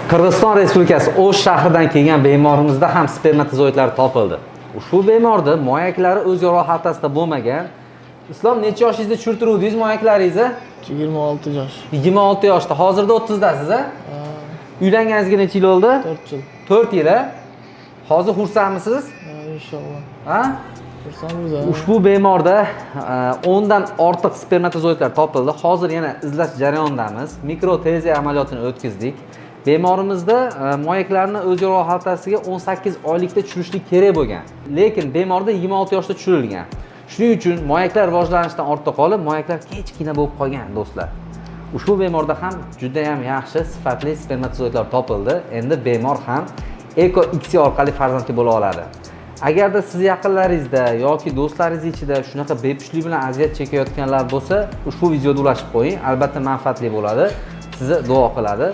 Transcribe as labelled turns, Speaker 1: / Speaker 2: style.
Speaker 1: Qirg'iziston Respublikasi O'sh shahridan kelgan bemorimizda ham spermatozoidlar topildi. Ushbu bemorda moyaklari o'z yorug' xaltasida bo'lmagan. Islom, necha yoshingizda tushirtiruvdingiz moyaklaringizni?
Speaker 2: 26 yosh.
Speaker 1: 26 yoshda. Hozirda 30 dasiz, a? Uylanganingizga necha yil bo'ldi?
Speaker 2: 4 yil.
Speaker 1: 4 yil, a? Hozir xursandmisiz?
Speaker 2: Ha, inshaalloh.
Speaker 1: Ha?
Speaker 2: Xursandmiz, ha.
Speaker 1: Ushbu bemorda 10 dan ortiq spermatozoidlar topildi. Hozir yana izlash jarayonidamiz. Mikroteziya amaliyotini o'tkazdik. Bemorimizda moyaklarni o'z yorug' xaltasiga 18 oylikda tushirishlik kerak bo'lgan. Lekin bemorda 26 yoshda tushirilgan. Shuning uchun moyaklar rivojlanishdan ortda qolib, moyaklar kichkina bo'lib qolgan, do'stlar. Ushbu bemorda ham juda ham yaxshi sifatli spermatozoidlar topildi. Endi bemor ham Eko ICSI orqali farzandli bo'la oladi. Agarda siz yaqinlaringizda yoki do'stlaringiz ichida shunaqa bepushtlik bilan aziyat chekayotganlar bo'lsa, ushbu videoda ulashib qo'ying, albatta manfaatli bo'ladi. Sizni duo qiladi.